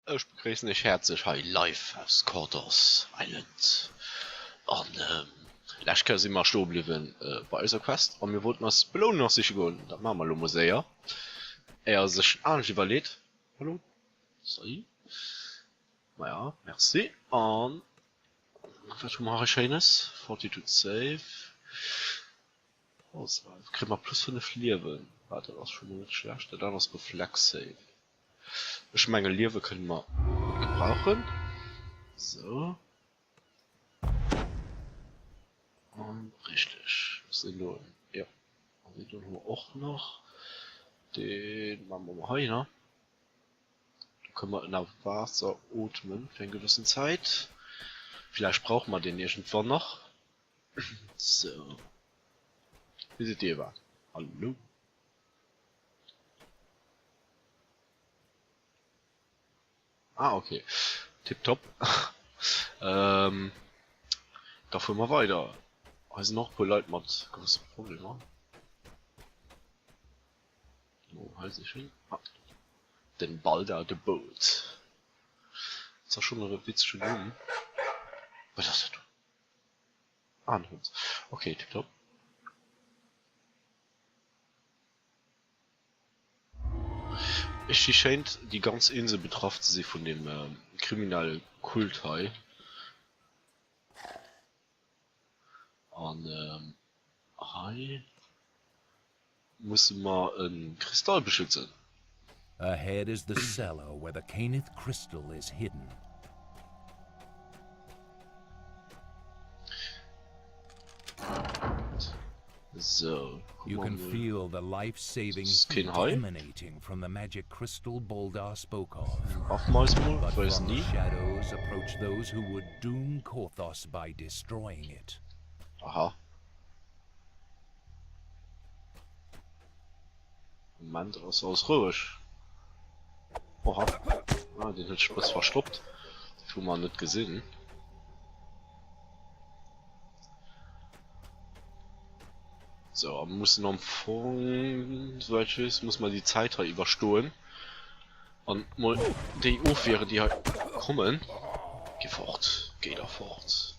Ech begréissen iech häerzlech hei live aus Korthos Island. An lescht Kéier si mer stoe bliwwen bei eiser Quest a mir wollten eis Belounung nach siche goen. Dat maache mer elo mol séier, éier e sech anescht iwwerleet. Hallo? Salut. Maja, merci. An wat hu mer hei Schéines? Fortitude Save. Pause. Kritt mer plus 5 Liewen. Wat, dat ass scho mol net schlecht. Dat anert ass Reflex Save. Ech menge Liewe kënne mer gutt gebrauchen. Sou. An richteg, ass deen do en? Jo. An deen do hu mer och nach. Dee maache mer mol heihinner. Do kënne mer ënner Waasser ootmen fir eng gewëssen Zäit. Villäicht brauche mer deen iergendwann nach. Sou. Wéi sidd Dir iwwerhaapt? Hallo? Ah okay, tiptop. Ähm, da fuere mer weider. Hei sinn och e puer Leit mat gewësse Problemer. Oh, hei si schonn. Ah, den Balder de Bold. Dat ass schonn e witzegen Numm. Wat ass dat do? Ah, en Hond. Okay, tiptop. Ech schéint déi ganz Insel betraff ze si vun deem kriminelle Kult hei. An hei musse mer e Kristall beschützen. Ahead is the cellar where the Cainith Crystal is hidden. So, You can feel the life-saving heat emanating from the magic crystal Boldar spoke of. But from the shadows approach those who would doom Korthos by destroying it. Aha. Moment, ass alles roueg. Oha. Ah, den huet sech e bësse verstoppt. Dat hu mer net gesinn. So, a mir mussen am Fong, soweit ich weess, muss mer déi Zäit hei iwwerstoen. An mol déi ofwieren, déi hei kommen. Geh fort, geh da fort.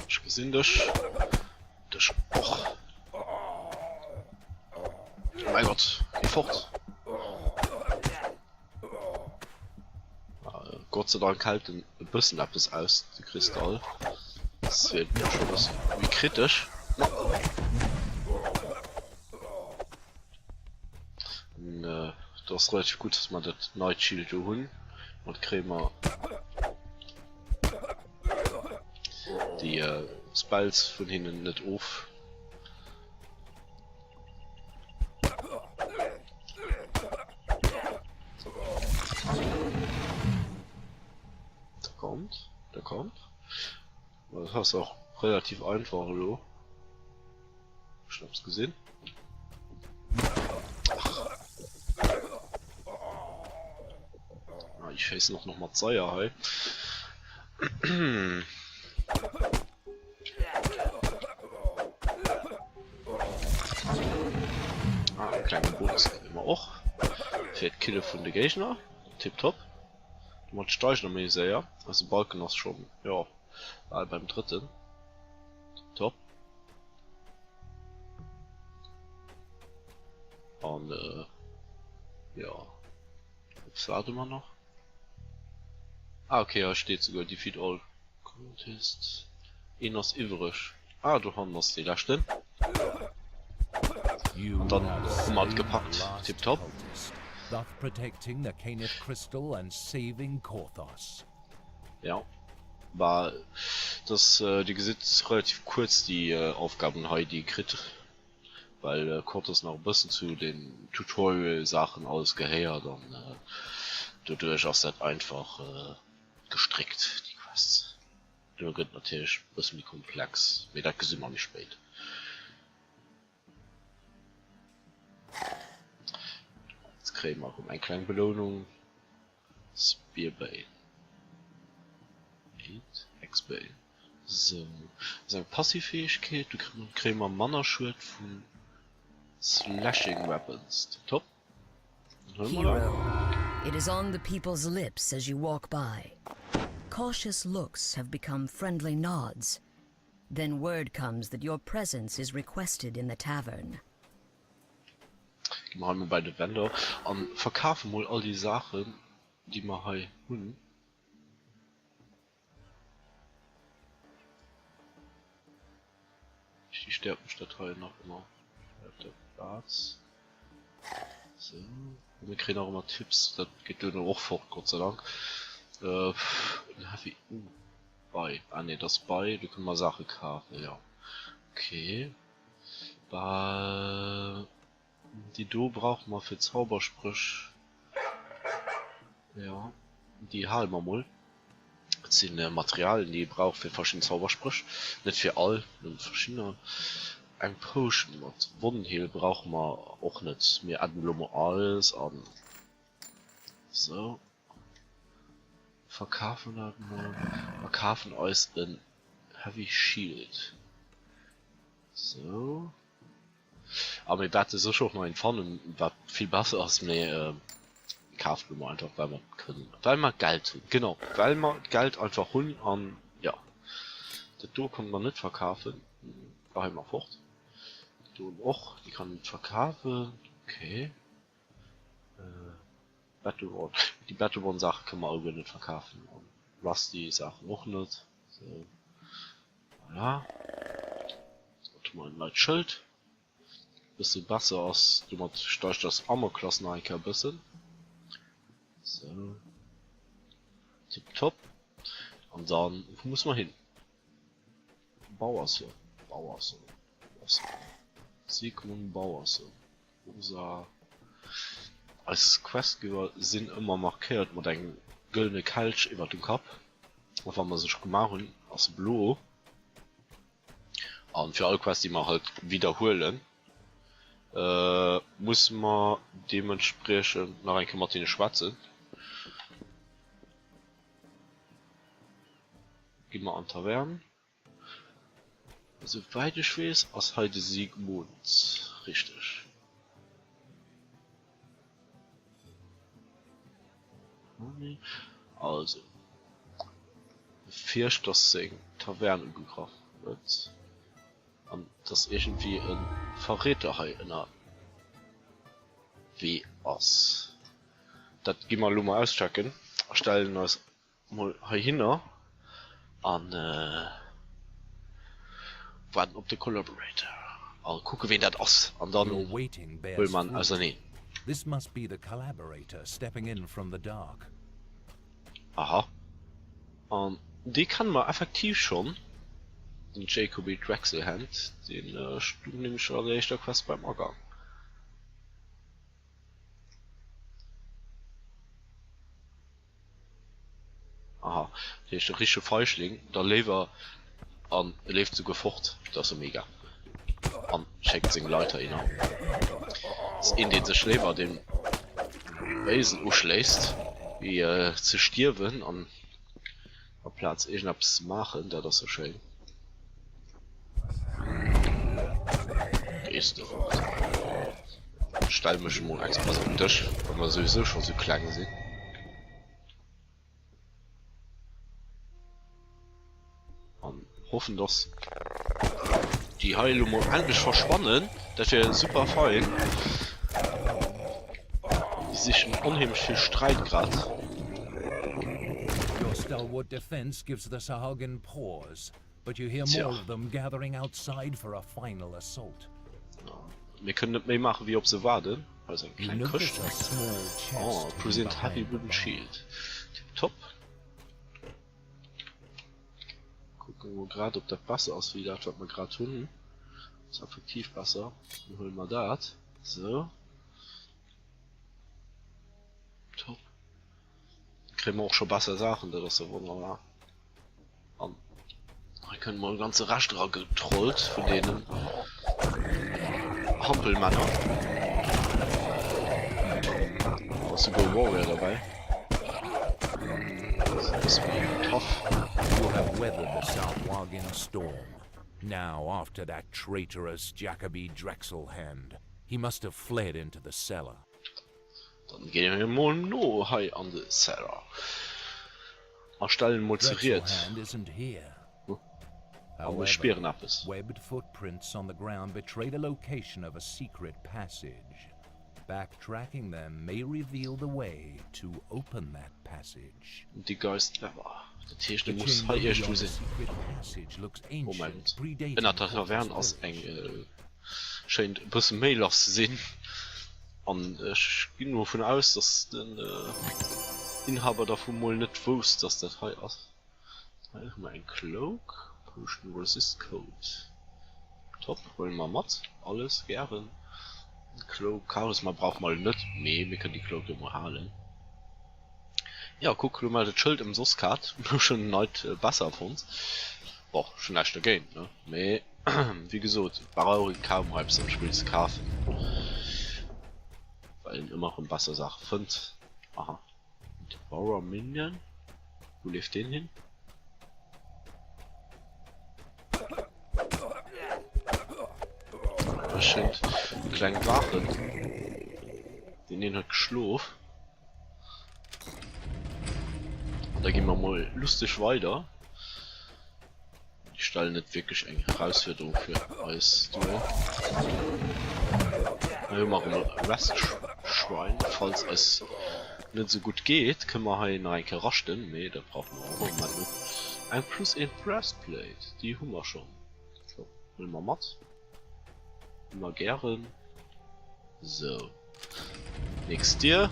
Ech gesinn dech. Dech och. Oh mein Gott, geh fort. Ah, Gott sei Dank hält en e bëssen eppes aus, de Kristall. Das wier scho e bëssen méi kritesch. An do ass relativ gutt, dass mer dat neit Shield do hunn. Mat kréie mer déi Spells vun hinnen net of. Da kommt, da kommt. Das ass och relativ einfach elo. Ech hab's gesinn. Ah, ich schéissen och noch mat Seier hei. Ah, e klenge Bonus kréie mer och fir d'Kille vun de Géigner. Tiptop. Domat steigt er méi séier. Eise Balken ass schonn, jo, bal beim drëtten. Top. An äh, ja. Was warten wir noch? Ah, okay, hei steet souguer Defeat all Cultists. Een ass iwwreg. Ah, do hannen ass dee leschten. An dann hu mer et gepackt. Tiptop. Ja, bah dass dir gesitt relativ kuerz déi Aufgaben hei déi ee kritt, well Kortos nach e bëssen zu den Tutorial Saachen alles gehéiert an doduerch ass dat einfach gestréckt déi Quests. Duerno gëtt et natierlech e bësse méi komplex, mee dat gesi mer méi spéit. Jetzt kréie mer erëm eng kleng Belounung. Spearbane. Eight Hexbane. Sou, ass eng passiv Fäegkeet, do kréie mer manner Schued vu Slashing Weapons. Tiptop. Dann huele mer dat. Hero, it is on the people's lips as you walk by. Cautious looks have become friendly nods. Then word comes that your presence is requested in the tavern. Gi mer hei mol bei de Vendor an verkafe mol all déi Saachen, déi mer hei hunn. Déi stéiert mech dat hei nach ëmmer hei op der Plaz. Sou, a mir kréien och ëmmer Tipps, dat geet duerno och fort, Gott sei Dank. En Heavy, uh, Buy, ah nee, dat ass Buy, do kënne mer Saache kafen, jo, okay. Bah, déi do brauche mer fir Zauberspréch, jo, déi hale mer mol. Et sinn Materialien déi ee brauch fir verschidden Zauberspréch, net fir all, nëmmen verschiddener. Eng Potion mat Wonnenheel brauche mer och net, mir adden elo mol alles an sou. Verkafen dat mol a kafen eis en Heavy Shield, sou. A mir wäerte sécher och nach een fannen, wat vill besser ass, mee kafen elo mol einfach well mer kënnen, well mer Geld hunn, genau, well mer d'Geld einfach hunn an jo. Dat do konnte mer net verkafen, geheie mer fort. Dat doen och, déi kann een net verkafen, okay. Battleborn, déi Battleborn Saache kënne mer alleguer net verkafen an Rusty Saachen och net, sou voilà. Mat hu mer en neit Schëld, bësse besser ass, domat steigt eis Armor-Klass nach eng Kéier e bëssen. Sou, tiptop. An dann, wou musse mer hin? Bauerse, Bauerse, Bauerse, Sigmund Bauerse, Rosa. Eis Questgeber sinn ëmmer markéiert mat engem gëllene Kelch iwwer dem Kapp, a wa mer se scho gemaach hunn, ass se blo. An fir all Quest déi mer halt widderhuelen, musse mer deementspriechend nach eng Kéier mat hinne schwätzen. Gi mer an d'Taverne. Esouwäit ech weess ass hei de Sigmund, richteg? Also befiercht dass seng Taverne ugegraff gëtt an dass iergendwéi e Verräter hei ënnerwee ass. Dat gi mer elo mol auschecken a stellen eis mol heihinner an waarden op de Collaborator a kucke ween dat ass an dann Your waiting bears huele mer en fruit. auserneen. This must be the collaborator stepping in from the dark. Aha, an dee kenne mer effektiv schonn, den Jacoby Drexelhand, dee stung nämlech schonn an der éischter Quest beim Agang. Aha, dat heescht e richtege Feichling, da léiwer an e leeft souguer fort, dat ass jo mega. An schéckt seng Leit heihinner. Ass een deen sech léiwer dem Béisen uschléisst wéi ze stierwen an aplaz iergendeppes ze maachen, dat ass jo schéin. Gees de fort. Stell mech emol express op den Dësch, well mer souwisou scho sou kleng sinn. An hoffen dass déi hei elo mol endlech verschwannen. Dat wier super fein. Déi sichen onheemlech vill Sträit grad. Your stalwart defense gives the Sahuagin pause, but you hear Tja. more of them gathering outside for a final assault. Mir kënnen net méi maachen wéi op se waarden. Hei ass eng You kleng notice Këscht. a small chest Oh, hidden present heavy behind the wooden bar. shield. Tiptop. Kucken mol grad ob dat besser ass wéi dat wat mer grad hunn. Ass effektiv besser. Dann huele mer dat. Sou. Top. Kréie mer och scho besser Saachen, dat ass jo wonnerbar. An hei kënne mer e ganze Rescht era getrollt vun deenen Hampelmänner. Ass souguer e Warrior derbäi. Ass e bësse méi tough. You have weathered the Sahuagin storm. Now after that traitorous Jacobi Drexelhand. He must have fled into the cellar. Dann gi mir mol no hei an de Cellar a stellen mol ze Ried. Drexelhand isn't here. An ech spieren eppes. Webbed footprints on the ground betray the location of a secret passage. Backtracking them may reveal the way to open that passage. Déi Geist Ever. Dat heescht e muss hei iergendwou sinn. Moment, ënnert der Taverne ass eng, schéint e bësse méi lass ze sinn. An ech ginn dovun aus, dass den Inhaber dervu mol net wousst, dass dat hei ass. Hei hu mer eng Cloak, Potion Resist Coat. Top, huele mer mat, alles gären. Cloak, Charisma brauche mer elo net, mee mir kënnen déi Cloak jo mol halen. Jo kuck, lo mellt et Schëld ëmsoss Kaart. Hu schon en neit besser fonnt. Bon, ech hun näischt dergéint ne, mee wéi gesot brauch een kaum hei eppes am Spill ze kafen, well een ëmmer rëm besser Saache fënnt. Aha, Devourer Minion, wou leeft deen hin? Dat schéngt e kleng Drachen. Deen een huet geschlof. An da gi mer mol lusteg weider. Déi stellen net wierklech eng Herausfuerderung fir eis duer. Hei hu mer erëm e Rest Shrine. Falls eis net esou gutt geet, kënne mer hei nach eng Kéier raschten, mee dat brauche mer och am Moment net. Eng plus een Breastplate, déi hu mer schonn. Top, huele mer mat. Ëmmer gären. Sou. Nächst Dier,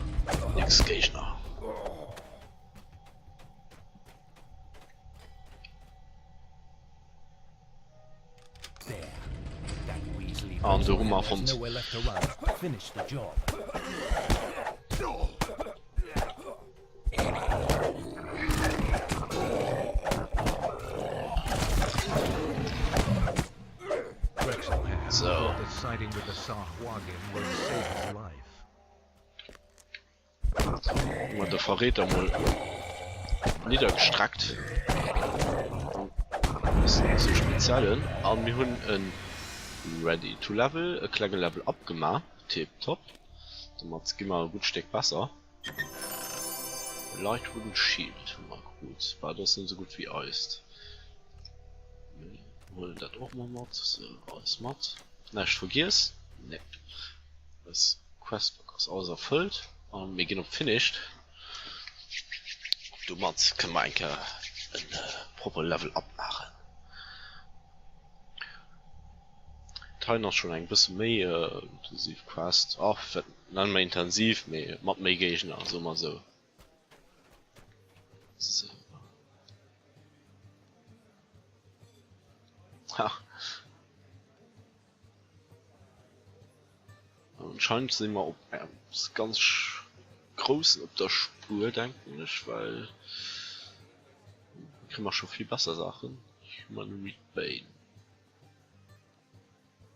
nächst Géigner. An do hu mer fonnt. So. Hu mer de Verräter mol niddergestreckt. Sou speziellen. An mir hunn en Ready to Level, e klenge Level up gemaach. Tiptop. Domat gi mer e gutt Stéck besser. Light Wooden Shield hu mer krut. Bah, dat ass net esou gutt wéi eist. Mir huelen dat och mol mat. Sou, alles mat. Näischt vergiess? Nee. Eis Questbook ass alles erfëllt a mir ginn op Finished. Domat kënne mer eng Kéier e propper Level Up maachen. D'Heien ass schon eng bësse méi intensiv Quest, ach wat nennen mer intensiv, mee mat méi Géigner, soe mer esou. So. Ha. Anscheinend si mer op eppes ganz Groussen op der Spuer, denken ech, well kréie mer scho vill besser Saachen. Humanoid Bane.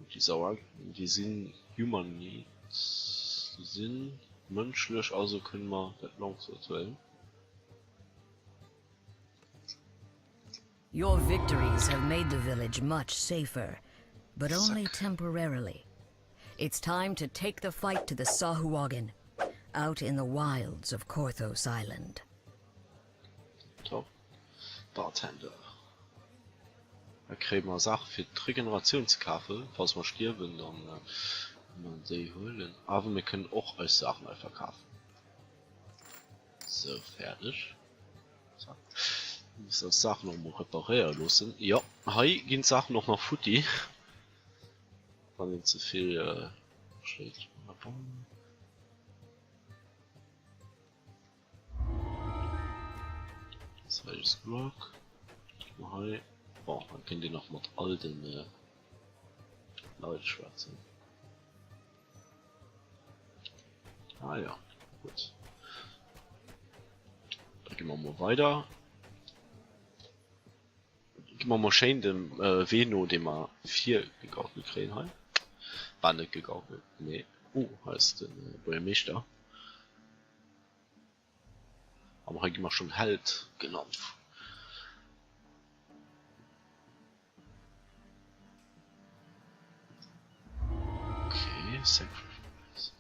Déi Sauer, déi sinn humanoid, déi sinn mënschlech, also kënne mer dat Longsword huelen. Your victories have made the village much safer, but only temporarily. It's time to take the fight to the Sahuagin, out in the wilds of Korthos Island. Top. Bartender. Da kréie mer Saache fir d'Regeneratioun ze kafen, falls mer stierwen, dann kënne mer déi huelen. Awer mir kënnen och eis Saachen hei verkafen. Sou, fäerdeg. Zack. Mir mussen eis Saachen och mol reparéiere loossen. Jo, hei ginn d'Saachen och nach futti, wann een ze vill schléit. Cyrus Block. Hei. Bon, dann kënnt Dir nach mat all den äh, Leit schwätzen. Ah ja, gut. Da gehen wir mal weiter. Gi mer mol schéin dem Wee no, dee mer virgegaukelt kréien hei. Bah, net gegaukelt, mee. Oh, hei ass de Buergermeeschter. An hei gi mer schonn Held genannt. Okay, Sacrifice.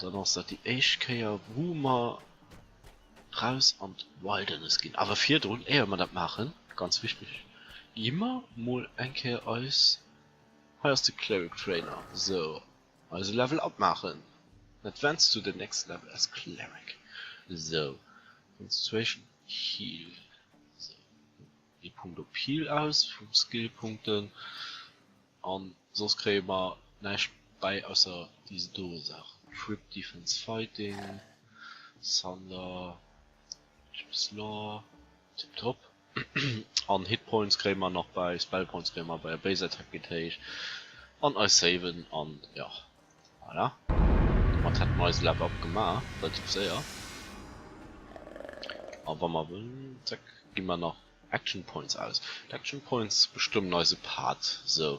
Dann ass dat déi éischt Kéier wou mer raus an d'Wilderness ginn. Awer virdrun, éier mer dat maachen, ganz wichteg, gi mer mol eng Kéier eis, hei ass de Cleric Trainer, sou, eise Level up maachen. Advance to the next level as Cleric. Sou, Concentration, Heal, sou. Ee Punkt op Heal aus vu Skillpunkten an soss kréie mer näischt bäi ausser déi do Saachen, Trip, Defense, Fighting, Thunder, Chips Law, tiptop. An Hit Points kréie mer nach bäi, Spell Points kréie mer bäi, Base Attack geet héich an eis Saven an jo voilà. Domat hätte mer eise Level Up gemaach, relativ séier. A wa mer wëllen, zack, gi mer nach Action Points aus. D'Action Points bestëmmen eise Pad. Sou,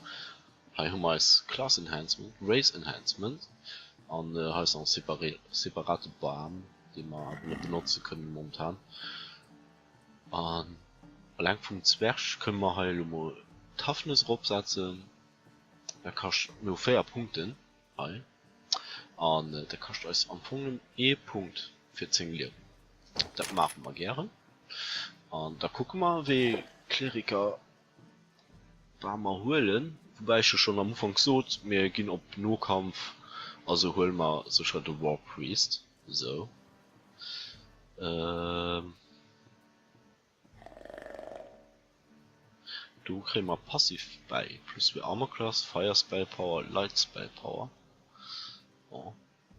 hei hu mer eis Class Enhancement, Race Enhancement an hei ass nach e separate Bam, dee mer awer net benotze kënnen momentan. An eleng vum Zwerg kënne mer hei elo mol Toughness eropsetzen. Dat kascht, mir hu 4 Punkten hei an dat kascht eis am Fong nëmmen ee Punkt fir 10 Liewen. Dat maache mer gären an da kucke mer wéi Kleriker wa mer huelen, woubäi ech jo schonn am Ufank sot, mir ginn op Nokampf, also huele mer sécher de War Priest, esou. Do kréie mer passiv bäi, plus fir Armor Class, Fire Spell Power, Light Spell Power. Bon,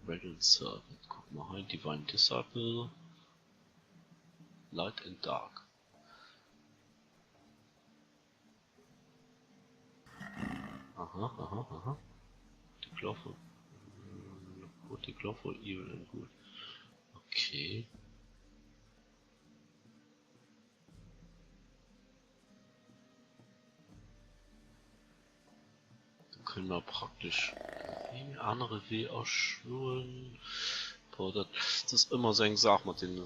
Radiant Servant, kucke mer hei, Divine Disciple, Light and Dark. Aha, aha, aha. Chaotic Lawful, Chaotic Lawful, Evil and Good. Okay. Do kënne mer praktesch een anere Wee aschloen. Boah, dat ass ëmmer esou eng Saach mat den,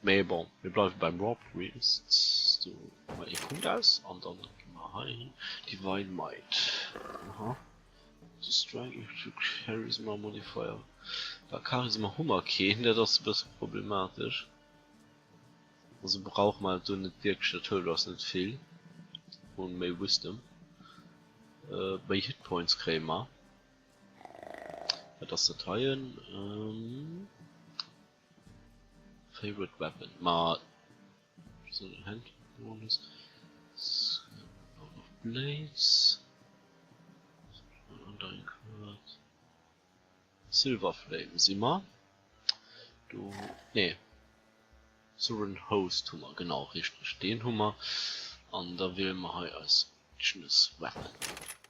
mee bon, mir bleiwe beim Warp Priest. Do hu mer ee Punkt aus an dann gi mer heihin. Divine Might, aha. The strength to Charisma Modifier. Bah, Charisma hu mer keen, dat ass e bësse problematesch. Also brauche mer do net wierklech, dat huelt eis net vill un méi Wisdom. Méi Hit Points kréie mer. Wat ass dat heien? Favorite Weapon, ma Hand Bonus, Lord of Blades, Silver Flame si mer do, nee Sovereign Host hu mer, genau richteg, deen hu mer an da wiele mer hei eis Indigenous Weapon,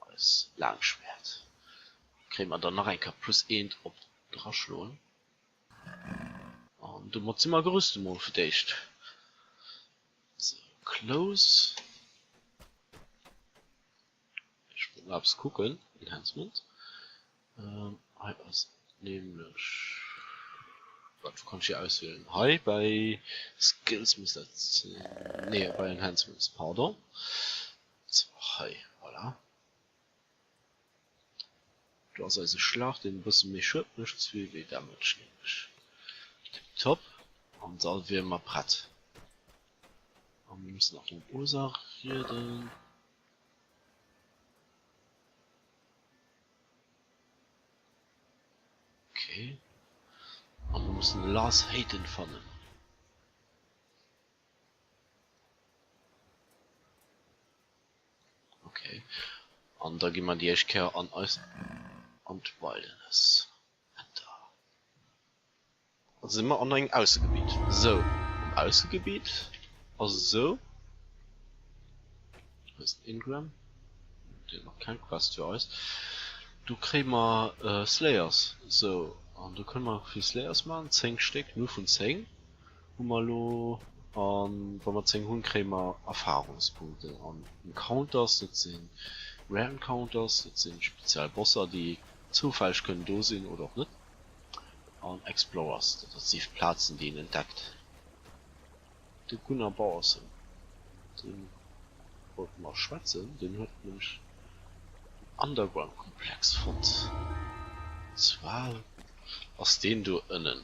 eis Laangschwäert, kréie mer dann nach eng Kéier plus eent op draschloen. An domat si mer gerüst emol fir d'éischt. Sou, close. Ech wollt nach eppes kucken, Enhancement. Hei ass nämlech, wat wou kann ech hie auswielen? Hei bei Skills misst dat sinn, nee bei Enhancements, pardon. Sou, hei, voilà. Do ass eise Schlag deen e bësse méi Schued mécht, 2W Damage nämlech. Tiptop, an da wiere mer prett. A mir mussen nach mam Osa rieden. Okay. A mir mussen de Lars Hayden fannen. Ok, an da gi mer déi éischt Kéier an eis an d'Wilderness. Enter. Da si mer an engem Aussegebitt. Sou, am Aussegebitt ass et esou, hei ass den Ingram, deen huet nach keng Quest fir eis. Do kréie mer Slayers. Sou, an do kënne mer vill Slayers maachen, 10 Stéck, 0 vun 10. Hu mer elo, a wa mer 10 hunn, kréie mer Erfahrungspunkten an Encounters. Dat si Rare Encounters, dat si speziell Bosser, déi zoufälleg kënnen do sinn oder och net. An Explorers, dat si Plazen déi een entdeckt. De Gunnar Bauersen, dee wollte mer schwätzen, deen huet nämlech en Underground-Komplex fonnt. An zwar ass deen do ënnen,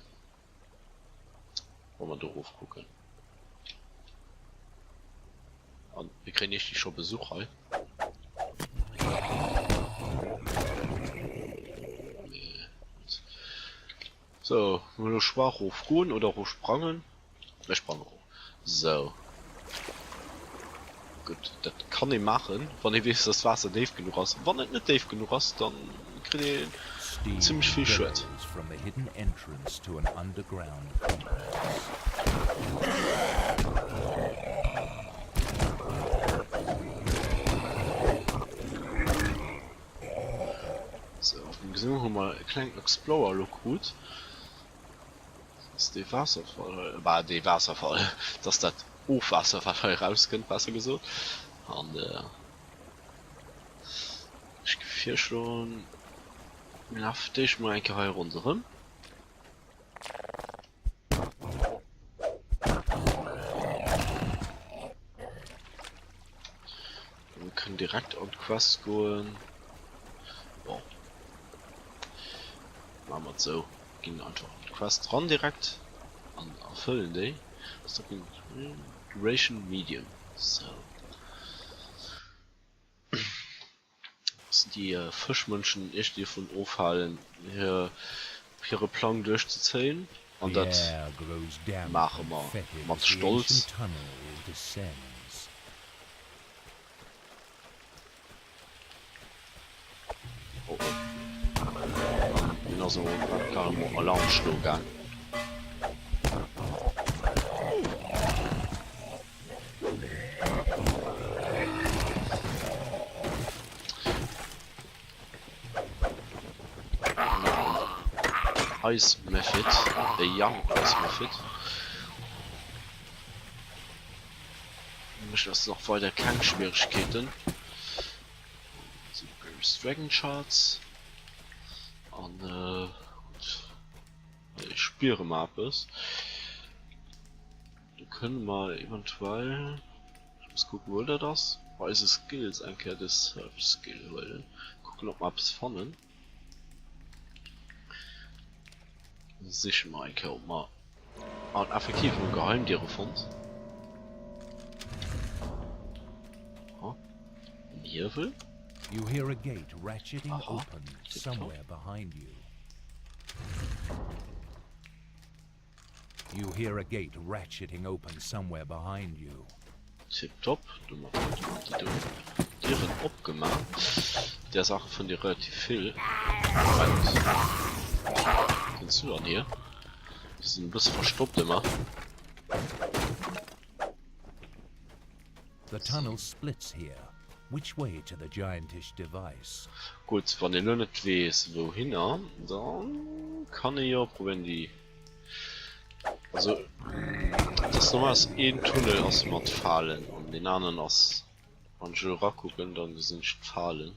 wa mer do erof kucken. An mir kréien iergdi scho Besuch hei. Mee gutt. Sou, mir elo schwach erof goen oder erof sprangen? Ech sprange erof. Sou. Gutt, dat kann ee maachen, wann ee weess, dass d'Waasser déif genuch ass. Wann et net déif genuch ass, dann kritt een Steam zimmlech vill Schued. billows from the hidden entrance to an underground complex. Sou, wéi gesinn hu mer e klengen Explorer elo krut. Dass dee Waasserfall hei, bah dee Waasserfall, dass dat Ofwaasser wat hei erauskënnt besser gesot. An ech géif virschloen, mir lafe fir d'éischt mol eng Kéier hei ronderëm. Wir können direkt an d'Quest goen. Bon. Machen wir so. Ginn einfach an d'Quest ran direkt an erfëllen déi. Duration Medium. So. Déi Fëschmënschen iergendwéi dovun ofhalen hire Plang duerchzezéien, an The dat air grows damp maache and mer fetid mat as the Stolz. ancient tunnel descends. Oh oh. An deen ass elo carrément Alarm schloe gaang. Eis Mephit, e Young Eis Mephit. Mécht eis nach weider keng Schwieregkeeten. Dragon Shards an gutt. Ech spiere mer eppes. Do kënne mer eventuell, ech muss kucken wou dat ass, bei eise Skills eng Kéier de Search Skill huelen. Kucken ob mer eppes fannen. Siche mer eng Kéier ob mer, ah effektiv hu Geheimdiere fonnt. Aha, en Hiewel. You hear a gate ratcheting Aha, open tipptopp. somewhere behind you. You hear a gate ratcheting open somewhere behind you. Tipptopp, domat hu mer déi do Dieren opgemaach. Där Saache fannt Dir relativ vill. Moment, kënns du dann hier? Déi sinn e bësse verstoppt ëmmer. The tunnel splits here. Which way to the giantish device? Gutt, wann een elo net weess wouhinner, dann kann ee jo probéieren déi, also et ass normal dass een Tunnel ass mat Falen an deen aneren ass, wann ech elo erakucken, dann gesinn ech d'Falen,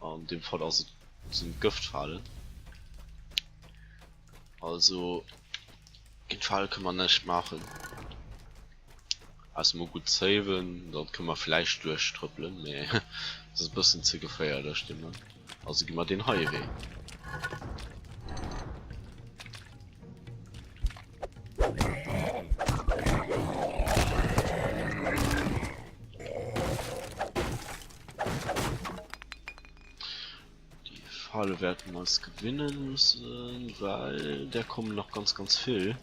an deem Fall ass et sinn et Gëftfalen, also géint Fale kënne mer näischt maachen. Ausser mol gutt saven, dann kënne mer vläicht duerchtrëppelen, mee dat ass e bëssen ze geféierlech deemno. Also gi mer deen heie Wee. Déi Fale wäerten eis gewinnen mussen, well där kommen nach ganz ganz vill.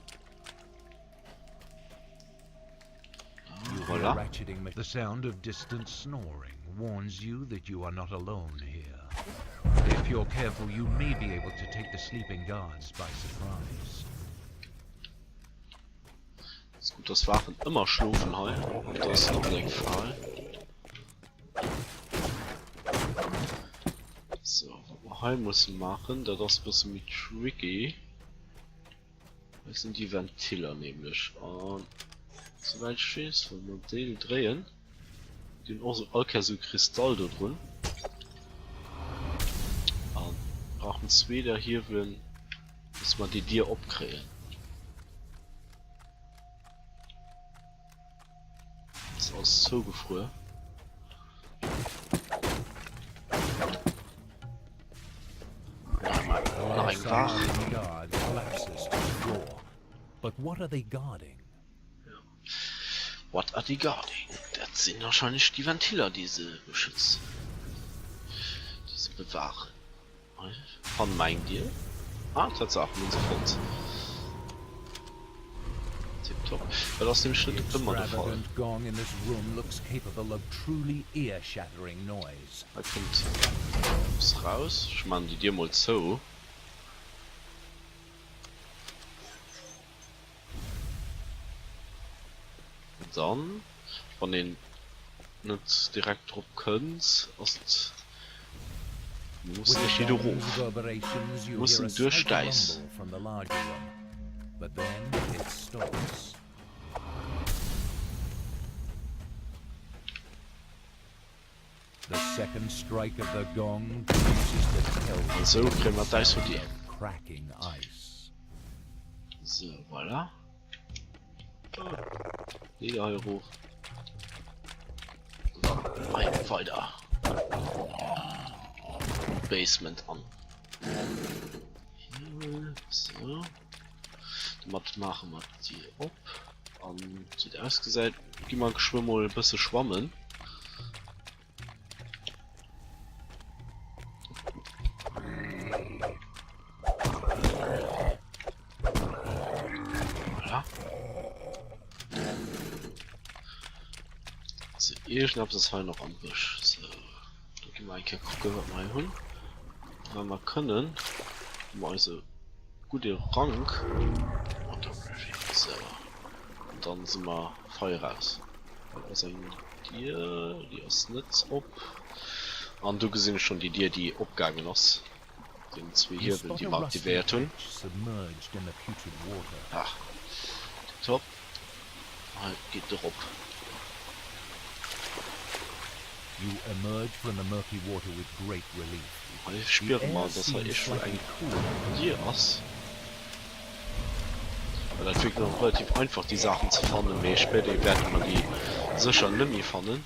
You hear Voilà. ratcheting ma- The sound of distant snoring warns you that you are not alone here. If you're careful, you may be able to take the sleeping guards by surprise. Ist gut, dass Wachen ëmmer schlofen hei. Und da ist noch eng Fal. So, wat mer hei musse maachen, dat ass e bësse méi tricky. Dat sinn déi Ventiller nämlech. An souwäit ech weess, wa mer déi do dréien, déi hunn och sou all Kéier sou Kristall do drun. An brauchen zwee der Hiewelen. Dass mer déi Dier opkréien. Ass alles zougefruer. Nach eng Waach. But what are they guarding? What are they guarding? Dat sinn wahrscheinlech déi Ventiller déi se beschützen, déi se bewaachen. Fanne mer eng Dier? Ah, Tatsaach, mir hunn se fonnt. Tiptop. Dat ass nämlech The net ëmmer de Fall. extravagant gong in this room looks capable of truly ear-shattering noise. Hei kënnt eppes raus. Ech maachen déi Dier mol zou. Dann, wann een net direkt drop kënnt, ass et, mir With mussen the iergendwéi do gong's erof. reverberations, Mir you hear mussen a duerch slight d'Äis. rumble from the larger room, but then it stops. The second strike of the gong produces the An esou telltale kréie mer d'Äis sound futti. of cracking ice. Sou, voilà. Leeder hei erof. Dann hei weider. Basement an. Sou. Domat maache mer d'Dier op. An wéi et ausgesäit, gi mer geschwë mol e bësse schwammen. Voilà. So, iergendeppes ass hei nach am Bësch. So, da gi mer eng Kéier kucken, wat mer hei hunn. Well mer kënnen, hu mer eise gudde Rank. So, an dann si mer frei eraus. Hei ass eng Dier, déi ass net op. An do gesinn ech schonn déi Dier, déi opgaangen ass. Den zwee You Hiewel, spot déi a mer rusty aktivéiert hunn. hatch submerged in the putrid water. Ah, tipptopp. Hei geet et erop. You emerge from the murky water with great relief. Hei The spiere air mer, dass hei seems iergendwou slightly eng cooler than Dier usual. ass. Well dat wierkt nach relativ einfach déi Saachen ze fannen, mee spéider wäerte mer déi sécher net méi fannen.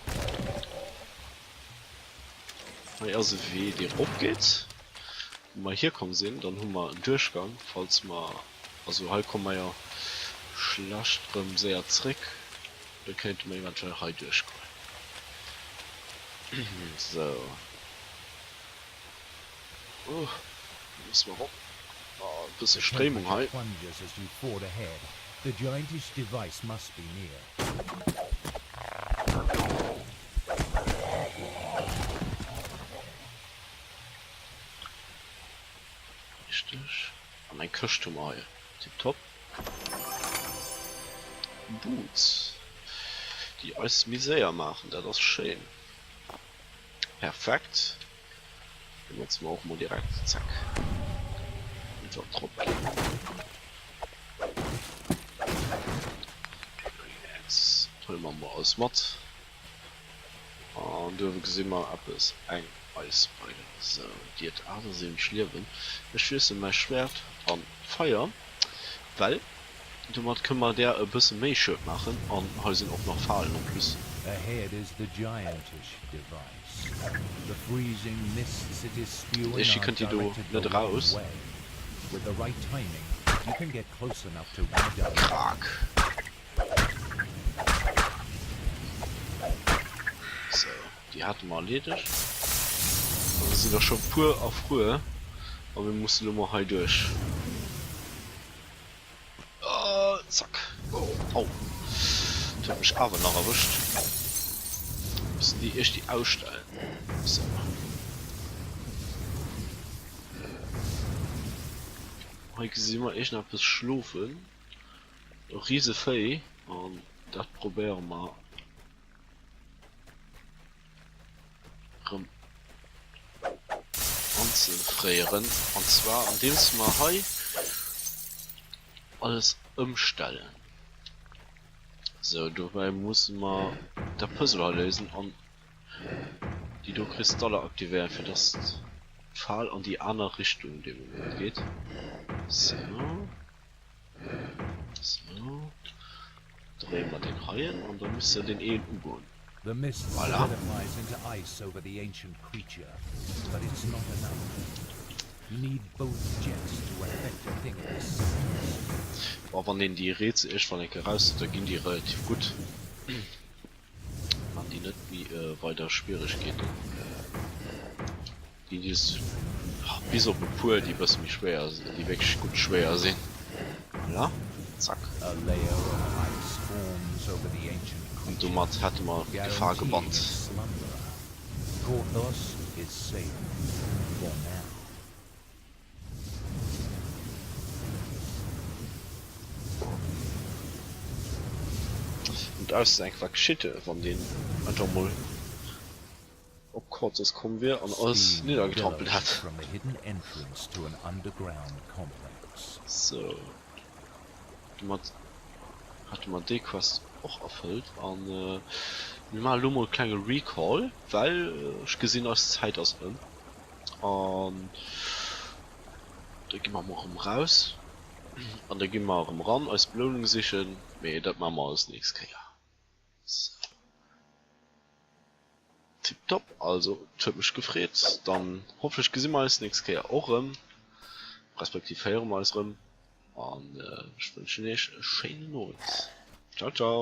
Hei ass e Wee dee rop geet, wou mer hierkomm sinn. Dann hu mer en Duerchgang, falls mer, also hei komme mer jo schlecht rëm séier zréck, da kéinte mer eventuell hei duerchgoen. Sou, oh, do musse mer rop. Oh, e bësse The Stréimung temperature hei. plunges as you ford ahead. The giantish device must be near. Richteg. An eng Këscht hu mer hei. Tiptop. Boots. Déi eis méi séier maachen. Dat ass schéin. Perfekt. Benotze mer och mol direkt. Zack. Einfach drop ginn. Huele mer mol alles mat. An duerfir gesi mer eppes, eng Eisbeile. Sou, déi huet 78 Liewen. Ech wiessele mäi Schwäert an Feier, well domat kënne mer där e bësse méi Schued maachen. An hei sinn och nach Falen en plus. Ahead is the giantish device. The freezing mists it is spewing Ech are kënnt déi do directed net the wrong eraus. way. With the right timing, you can get close enough to redirect. Krak. Sou, déi hate mer erleedegt. An et sinn der scho puer erfruer a mir musse lo mol hei duerch. Zack. Au. Dat huet mech awer nach erwëscht. Mussen déi iergdi ausstellen. Sou. Hei gesi mer iergendeppes schlofen. E Risevéi an dat probéiere mer rëm anzefréieren an zwar andeems mer hei alles ëmstellen. Sou, dobäi musse mer dat Puzzle hei léisen an déi do Kristaller aktivéieren, fir dass d'Fal an déi aner Richtung dee Moment geet. Sou. Sou. Dréie mer deen heien an da misst se deen een ugoen. The mist Voilà. solidifies into ice over the ancient creature, but it's not enough. You need both jets to affect a thing of this size. Bon, wann een déi Rätsel iergendwann eng Kéier raus huet, da ginn déi relativ gutt. Wann déi net méi weider Schwieregkeeten ginn, déi bis op e puer, déi e bësse méi schwéier sinn, déi wierklech gutt schwéier sinn. Voilà, zack. A layer of ice forms over the ancient An creature, domat hätte mer d'Gefahr guaranteeing gebannt. its slumber. Korthos is safe for now. Und ausdenken wat geschitt wier, wann deen einfach mol op Korthos komm wier an alles Steam niddergetrampelt billows hätt. from a hidden entrance to an underground complex. Sou, domat hätte mer déi Quest och erfëllt an mir maache lo mol e klenge Recall, well ech gesinn eis Zäit ass ëm. An da gi mer mol erëm raus an da gi mer erëm eran eis Belounung sichen, mee dat maache mer alles nächst Kéier. Sou. Tiptop, also et huet mech gefreet, dann hoffentlech gesi mer eis nächst Kéier och erëm, respektiv héiere mer eis erëm an ech wënschen iech e schéinen Owend. Ciao ciao.